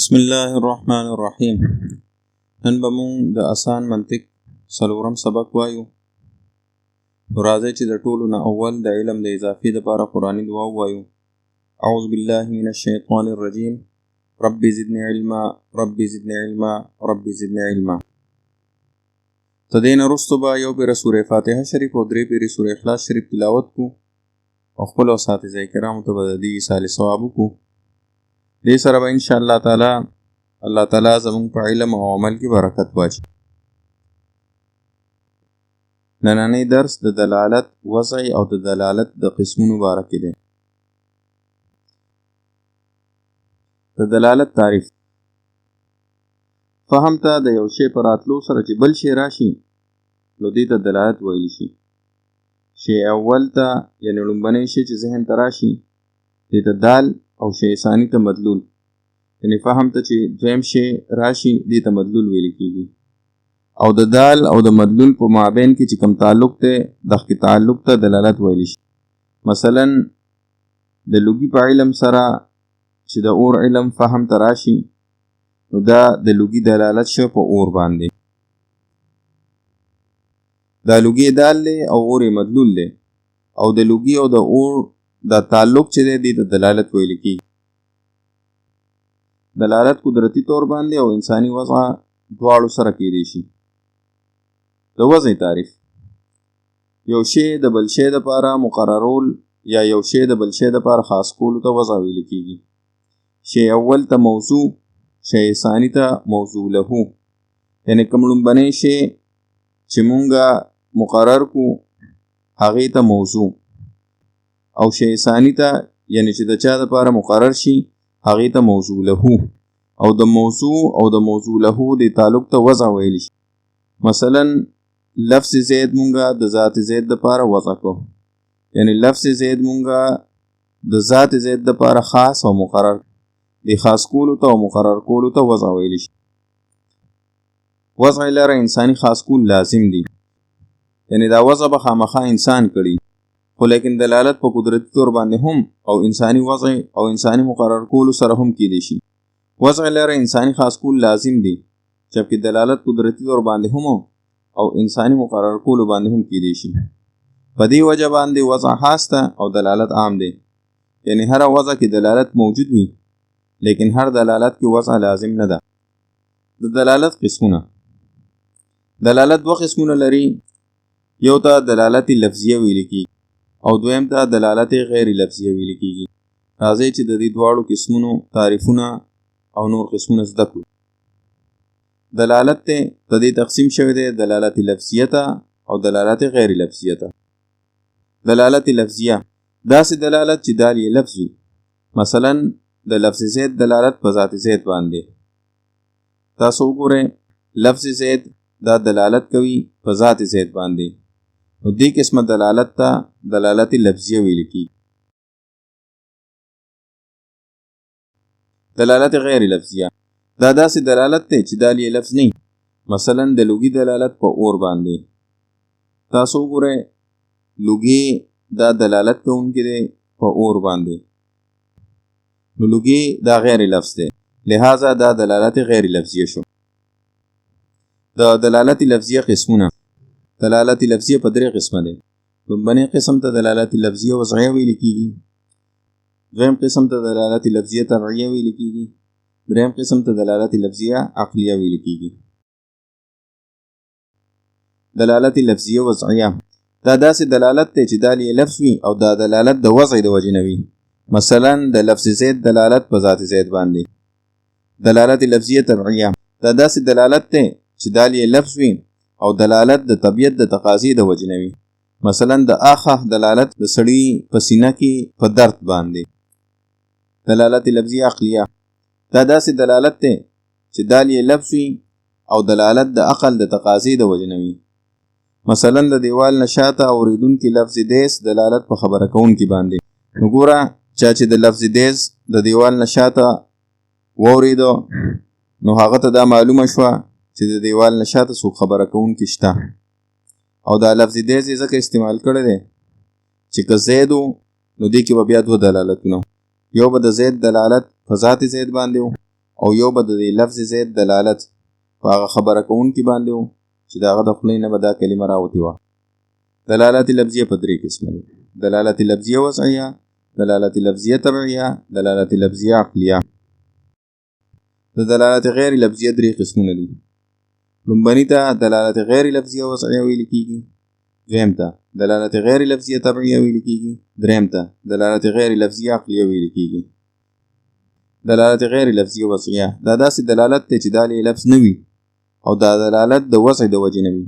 بسم الله الرحمن الرحیم. نن به مونږ د اسان منطق څلورم سبق وایو. نو راځئ چې د ټولو نه اول د علم د اضافې دپاره قرآني دعا ووایو. اعوذ بالله من الشیطان الرجیم. رب زدنی علما، رب زدنی علما، رب زدنی علما. د دې نه وروسته به یو پېره سوره فاتحه شریف او درې پېرې سوره اخلاص شریف تلاوت کو او خپلو اساتذه کرامو ته به د دې ایصال ثواب وکړو. دې سره به ان شاء الله تعالی الله تعالی زموږ په علم او عمل کې برکت واچي. نننی درس د دلالت وضع او د دلالت د قسمونو باره کې دی. د دلالت تعریف: فهم ته د یو شی په راتلو سره چې بل شی راشي نو دې ته دلالت ویل شي. شی اول ته یعنی لومبنی شی چې ذهن ته راشي دې ته دال او شی ثانی ته مدلول، یعنی فهم ته چې دویم شی راشي دې ته مدلول ویل کیږي. او د دال او د مدلول په مابین کې چې کوم تعلق دی دغه تعلق ته دلالت ویل شي. مثلا د لوګي په علم سره چې د اور علم فهم ته راشي نو دا د لوګي دلالت شو په اور باندې. دا لوګي دال دی او اور یې مدلول دی، او د لوګي او د اور دا تعلق چې دی دې ته دلالت ویل کېږي. دلالت قدرتي طور باندې او انساني وضع دواړو سره کېدی شي. د وضع تعریف: یو شی د بل شی دپاره مقررول یا یو شی د بل شی دپاره خاص کولو ته وضع ویل کېږي. شی اول ته موضوع، شی ثانی ته موضوع له، یعنی کوم لومبنی شی چې مونږه مقرر کو هغې ته موضوع، او شی ثانی ته یعنی چې د چا دپاره مقرر شي هغې ته موضوع له، او د موضوع او د موضوع له د تعلق ته وضع ویل شي. مثلا لفظ زید مونږه د ذات زید دپاره وضع کو، یعنی لفظ زید مونږه د ذات زید دپاره خاص او مقرر، د خاص کولو ته او مقرر کولو ته وضع ویل شي. وضع لره انساني خاص کول لازم دي، یعنی دا وضع به خامخا انسان کړي، خو لیکن دلالت په قدرتي طور باندې هم او انساني وضع او انساني مقرر کولو سره هم کیدی شي. وضع لره انساني خاص کول لازم دي، جبکې دلالت قدرتي طور باندې هم او انساني مقرر کولو باندې هم کیدی شي. په دې وجه باندې وضع خاص ده او دلالت عام دی، یعنی هره وضع کې دلالت موجود وي، لیکن هر دلالت کې وضع لازم نه ده. د دلالت قسمونه: دلالت دوه قسمونه لري، یو ته دلالت لفظیه ویل کیږي او دویم ته دلالت غیر لفظیه ویل کیږي. راځئ چې د دې دواړو قسمونو تعریفونه او نور قسمونه زده کړو. دلالت ته د دې تقسیم شوی دی دلالت لفظیه ته او دلالت غیر لفظیه ته. دلالت لفظیه داسې دلالت چې دال یې لفظ وي، مثلا د لفظ زید دلالت په ذات زید باندې. تاسو وګورئ لفظ زید دا دلالت کوي په ذات زید باندې، نو دې قسمه دلالت ته دلالت لفظیه ویل کیږي. دلالت غیر لفظیه دا داسې دلالت دی چې دال یې لفظ نه، مثلا د لوګي دلالت په اور باندې. تاسو وګورئ لوګي دا دلالت کوونکی دی په اور باندې، نو لوګي دا غیر لفظ دی، لہذا دا دلالت غیر لفظیه شو. د دلالت لفظیه قسمونه: دلالت لفظیه په درې قسمه دی. لومبنی قسم ته دلالت لفظیه وضعیه ویل کیږي، دویم قسم ته دلالت لفظیه تبعیه ویل کیږي، دریم قسم ته دلالت لفظیه عقلیه ویل کیږي. دلالت لفظیه وضعیه دا داسې دلالت دی چې دال یې لفظ وي او دا دلالت د وضع د وجې نه وي، مثلا د لفظ زید دلالت په ذات زید باندې. دلالت لفظیه تبعیه دا داسې دلالت دی چې دال یې لفظ وي او دلالت د طبیعت د تقاضې د وجې نه وي، مثلا د آخه دلالت د سړي په سینه کې په درد باندې. دلالت لفظیه عقلیه دا داسې دلالت دی چې دال یې لفظ وي او دلالت د عقل د تقاضې د وجې نه وي، مثلا د دیوال نه شاته اورېدونکي لفظ دیس دلالت په خبره کوونکي باندې. نو ګوره چا چې د لفظ دیس د دیوال نه شاته واورېدو نو هغه ته دا معلومه شوه چې د دیوال نه شاته څوک خبره کوونکي شته، او دا لفظ دیس یې ځکه استعمال کړی دی چې که زید و نو دې کې به بیا دوه دلالتونه، یو به د زید دلالت په ذات زید باندې و او یو به د دې لفظ زید دلالت په هغه خبره کوونکي باندې و چې د هغه د خولې نه به دا کلمه راوتې وه. دلالت لفظیه په درې قسمه دي: دلالت لفظیه وضعیه، دلالت لفظیه طبعیه، دلالت لفظیه عقلیه. د دلالت غیر لفظیه درې قسمونه دي. لومبني ته دلالت غیر لفظیه وضعیه ویل کیږي، دویم ته دلالت غیر لفظیه طبعیه ویل کیږي، دریم ته دلالت غیر لفظیه عقلیه ویل کیږي. دلالت غیر لفظیه وضعیه دا داسې دلالت دی چې دا لفظ نه وي او دا دلالت د وضع د وجې نه وي.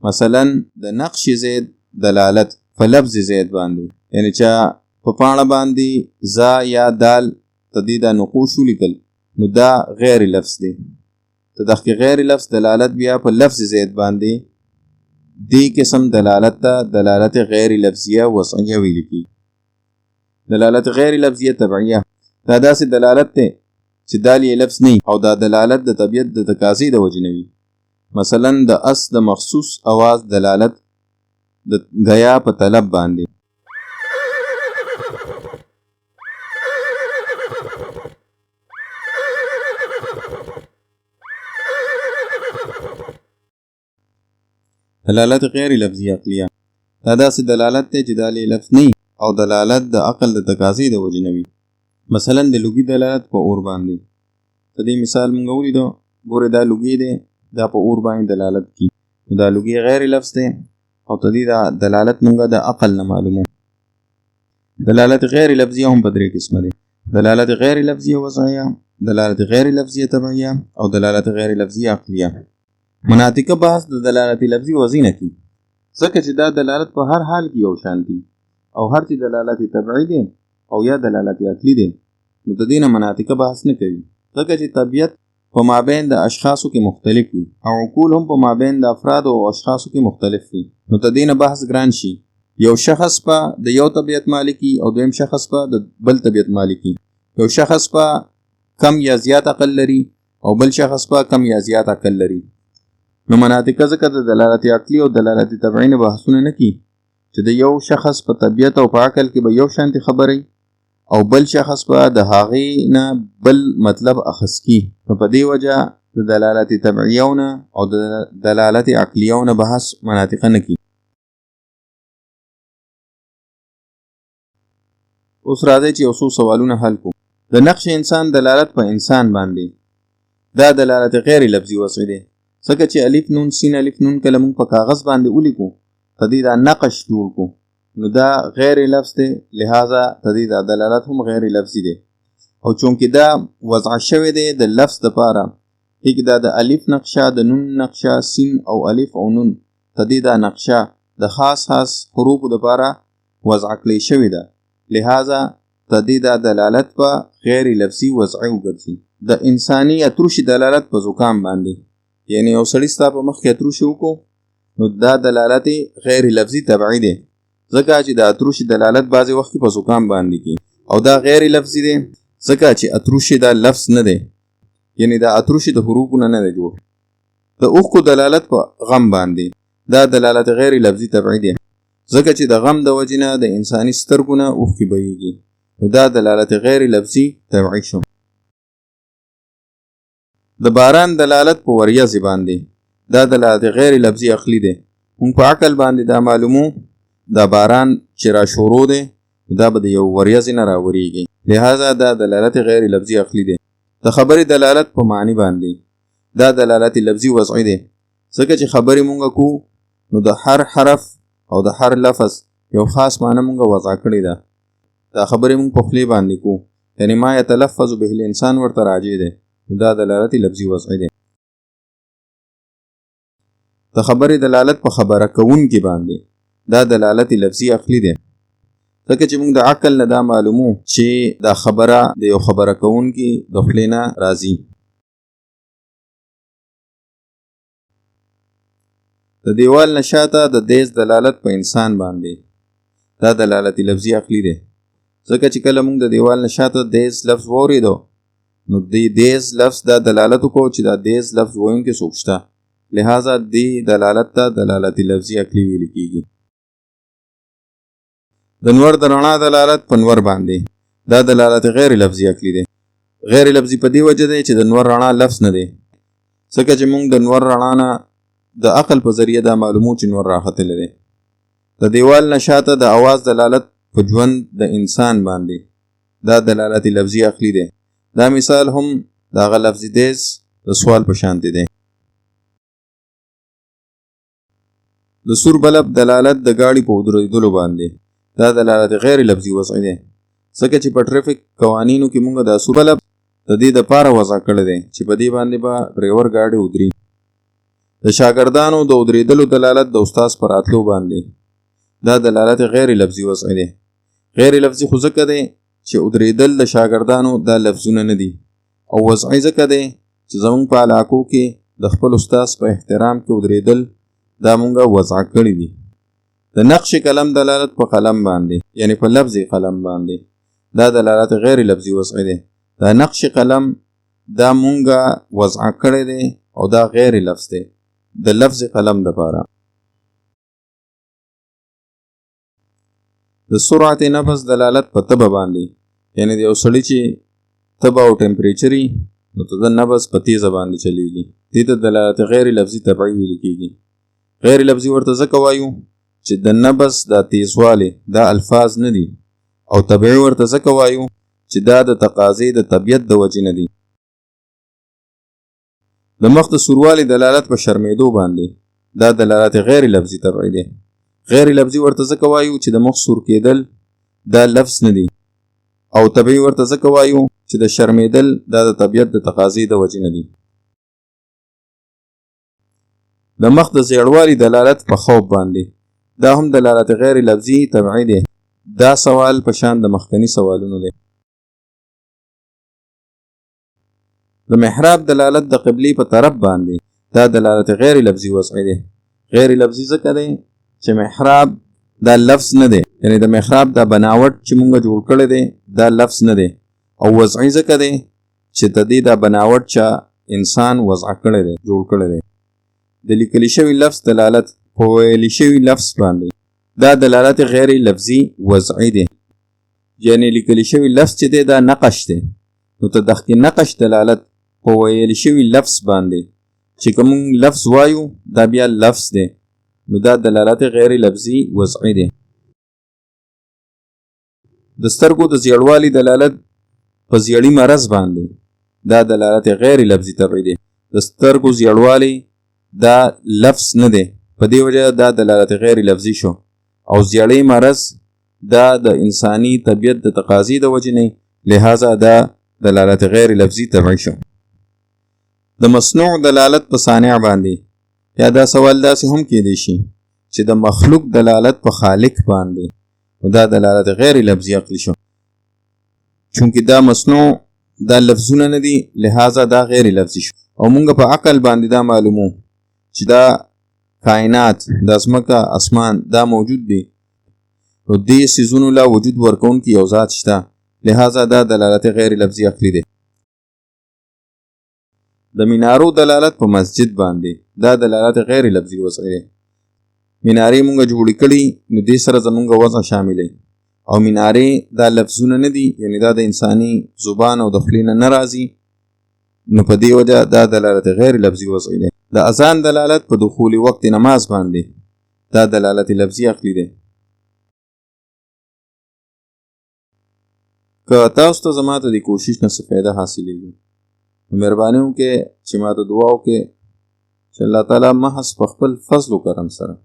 مثلا د نقش زید دلالت په لفظ زید باندې، یعنی چا په پاڼه باندې زا یا دال ته دې دا نقوش ولیکل نو دا غیر لفظ دی. ته دغه غیر لفظ دلالت بیا په لفظ زید باندې، دې قسم دلالت ته دلالت غیر لفظیه وضعیه ویل کیږي. دلالت غیر لفظیه طبعیه دا داسې دلالت دی چې دا یې لفظ نه او دا دلالت د طبیعت د تقاضې د وجې نه وي. مثلا د اس د مخصوص اواز دلالت د ګیا په طلب باندې. دلالت غیر لفظي عقلیه دا داسې دلالت دی چې دا لفظ نه او دلالت د عقل د تقاضې د وجې نه وي. مثلا د لوګي دلالت په اور باندې، د دې مثال مونږ ولیدو، ګوره دا لوګي دی دا په اور باندې دلالت کوي، نو دا لوګي غیر لفظ دی او ته دې دا دلالت مونږ د عقل نه معلومو. دلالت غیر لفظیه هم په درې قسمه دی: دلالت غیر لفظیه وضعیه، دلالت غیر لفظیه طبعیه او دلالت غیر لفظیه عقلیه. مناطقه بحث د دلالت لفظي وضعي نه کوي، ځکه چې دا دلالت په هر حال کې یو شان دی او هر چې دلالت طبعي دی او یا دلالت عقلي دی نو د دې نه مناطقه بحث نه کوي، ځکه چې طبیعت په مابین د اشخاصو کې مختلف وي او عقول هم په مابین د افرادو او اشخاصو کې مختلف وي، نو د دې نه بحث ګران شي. یو شخص په د یو طبیعت مالکي او دویم شخص په د بل طبیعت مالکي، یو شخص په کم یا زیات عقل لري او بل شخص په کم یا زیات عقل لري. نو مناطقه ځکه د دلالت عقلي او دلالت طبعي نه بحثونه نه کوي چې د یو شخص په طبیعت او په عقل کې به یو شانتې خبرې او بل شخص به د هغې نه بل مطلب اخذ کی، نو په دې وجه د دلالت طبعیو نه او د دلالت عقلیو نه بحث مناطقه نه کوي. اوس راځئ چې یو څو سوالونه حل کړو. د نقش انسان دلالت په انسان باندې دا دلالت غیر لفظي وضعي دی، ځکه چې الف نون سین الف نون کله موږ په کاغذ باندې ولیکو ته دې دا نقش جوړ کړو نو دا غیر لفظ دی، لہذا ته دې دا دلالت هم غیر لفظي دی. او چونکه دا وضع شوی دی د لفظ دپاره، ټیک دا د الف نقشه، د نون نقشه، سین او الف او نون ته دې دا نقشه د خاص خاص حروفو دپاره وضع کړې شوې ده، لہذا ته دې دا دلالت په غیر لفظي وضعي وګرځي. د انساني اتروشي دلالت په زکام باندې، یعنی یو سړي ستا په مخ کې اتروشي وکړو نو دا دلالت غیر لفظي طبعي دی، ځکه چې د اتروشي دلالت بعضې وخت کې په زکام باندې کی او دا غیر لفظي دی، ځکه چې اتروشي دا لفظ نه دی، یعنی دا اتروشي د حروفو نه نه دی جوړ. د اوښکو دلالت په غم باندې دا دلالت غیر لفظي طبعي دی، ځکه چې د غم د وجې نه د انساني سترګو نه اوښکې بهیږي، نو دا دلالت غیر لفظي طبعي شو. د باران دلالت په وریځې باندې دا دلالت غیر لفظي عقلي دی. مونږ په عقل باندې دا معلومو دا باران چې را شروع دی دا به د یو وریځې نه راوریږي، لهذا دا دلالت غیر لفظي عقلي دی. د خبرې دلالت په معنی باندې دا دلالت لفظي وضعي دی، ځکه چې خبرې مونږ کو نو د هر حرف او د هر لفظ یو خاص معنی مونږ وضع کړې ده. دا خبرې مونږ په خولې باندې کو، یعنی ما یتلفظ به الانسان ورته راجع دی، نو دا دلالت لفظي وضعي دی. د خبرې دلالت په خبره کوونکي باندې دا دلالت لفظي عقلي دی، ځکه چې موږ د عقل نه دا معلومو چې دا خبره د یو خبره کوونکي د خولې نه راځي. د دیوال نه شاته د دیز دلالت په انسان باندې دا دلالت لفظي عقلي دی، ځکه چې کله موږ د دیوال نه شاته دیز لفظ واورېدو نو د دیز لفظ دا دلالت وکړو چې دا دیز لفظ ویونکی څوک شته، لهذا دې دلالت ته دلالت لفظي عقلي ویل کېږي. د نور د رڼا دلالت په نور باندې دا دلالت غیر لفظي عقلي دی. غیر لفظي په دې وجه دی چې د نور رڼا لفظ نه دی، ځکه چې موږ د نور رڼا نه د عقل په ذریعه دا معلومو چې نور راختلی دی. د دیوال نه شاته د اواز دلالت په ژوند د انسان باندې، دا دلالت لفظي عقلي دی. دا مثال هم د هغه لفظي تیز د سوال په شانتې دی. د سور بلب دلالت د ګاډي په ودرېدلو باندې، دا دلالت غیر لفظي وضعي دی، ځکه چې په ټریفک قوانینو کې موږ دا سور بلب د دې دپاره وضع کړی دی چې په دې باندې به ډریور ګاډی ودري. د شاګردانو د ودرېدلو دلالت د استاد په راتلو باندې، دا دلالت غیر لفظي وضعي دی. غیر لفظي خو ځکه دی چې ودرېدل د شاګردانو دا لفظونه نه دي، او وضعي ځکه دی چې زموږ په علاقو کې د خپل استاد په احترام کې ودرېدل دا مونږ وضع کړي دي. د نقش قلم دلالت په قلم باندې، یعنی په لفظ قلم باندې، دا دلالت غیر لفظي وضعي دی. دا نقش قلم دا مونږه وضع کړی دی او دا غیر لفظ دی د لفظ قلم دپاره. د سرعت نبض دلالت په تبه باندې، یعنی د یو سړي چې تبه او ټمپریچر وي نو د نبض په تیزه باندې چلیږي، دې ته دلالت غیر لفظي طبعي ویل کیږي. غیر لفظي ورته ځکه وایو چې د نبض دا تیزوالی دا الفاظ نه دي، او طبعي ورته ځکه وایو چې دا د تقاضې د طبیعت د وجې نه دي. د مخ د سوروالي دلالت په شرمېدو باندې، دا دلالت غیر لفظي طبعي دی. غیر لفظي ورته ځکه وایو چې د مخ سور کېدل دا لفظ نه دی، او طبعي ورته ځکه وایو چې د شرمېدل دا د طبیعت د تقاضې د وجې نه دی. د مخ د زیړوالي دلالت په خوب باندې، دا هم دلالت غیر لفظي طبعي دی. دا سوال په شان د مخکني سوالونو دی. د محراب دلالت د قبلې په طرف باندې، دا دلالت غیر لفظي وضعي دی. غیر لفظي ځکه دی چې محراب دا لفظ نه دی، یعنی د محراب دا بناوټ چې مونږ جوړ کړی دی دا لفظ نه دی، او وضعي ځکه دی چې د دې دا بناوټ چا انسان وضع کړی دی، جوړ کړی دی. د لیکل شوي لفظ دلالت په ویل شوي لفظ باندې، دا دلالت غیر لفظي وضعي دی، یعنی لیکل شوي لفظ چې دی دا نقش دی، نو ته دغه نقش دلالت په ویل شوي لفظ باندې چې کوم لفظ وایو دا بیا لفظ دی، نو دا دلالت غیر لفظي وضعي دی. د سترګو د زیړوالي دلالت په زیړي مرض باندې، دا دلالت غیر لفظي طبعي دی. د سترګو زیړوالی دا لفظ نه دی، په دې وجه دا دلالت غیر لفظي شو، او زیړی مرض دا د انساني طبیعت د تقاضې د وجې نه، لہذا دا دلالت غیر لفظي طبعي شو. د مصنوع دلالت په صانع باندې، یا دا سوال داسې هم کېدی شي چې د مخلوق دلالت په خالق باندې، نو دا دلالت غیر لفظي عقلي شو، چونکه دا مصنوع دا لفظونه نه دي، لہذا دا غیر لفظي شو. او مونږ په عقل باندې دا معلومو چې دا کائنات، دا ځمکه، اسمان دا موجود دی، نو دې څیزونو لا وجود ورکوونکی یو ذات شته، لہذا دا دلالت غیر لفظي عقلي دی. د منارو دلالت په مسجد باندې، دا دلالت غیر لفظي وضعي دی. منارې مونږ جوړې کړي نو دې سره زمونږ وضع شاملوي، او منارې دا لفظونه نه دي، یعنی دا د انساني زبان او د خولې نه نه راځي، نو په دې وجه دا دلالت غیر لفظي وضعي دی. د اذان دلالت په دخول وقت نماز باندې، دا دلالت لفظي عقلي دی. که تاسو ته زما د دې کوشش نه څه فایده حاصلېږي نو مهرباني وکړئ چې ما ته دعا وکړئ چې الله تعالی محض په خپل فضل و کرم سره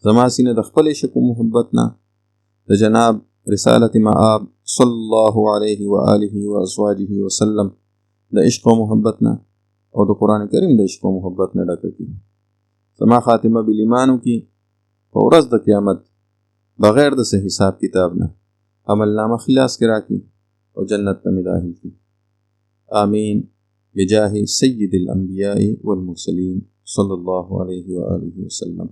زما سینه د خپل عشق و محبت نه د جناب رسالت مآب صلی الله علیه و آله و ازواجه وسلم د عشق و محبت نه او د قرآن کریم د عشق و محبت نه ډکه کړي، زما خاتمه بالایمان وکړي، په ورځ د قیامت بغیر د څه حساب کتاب نه عمل نامه خلاص کې راکړي او جنت ته مې داخل کړي. آمین بجاه سید الانبیاء والمرسلین صلی الله علیه وآله وسلم.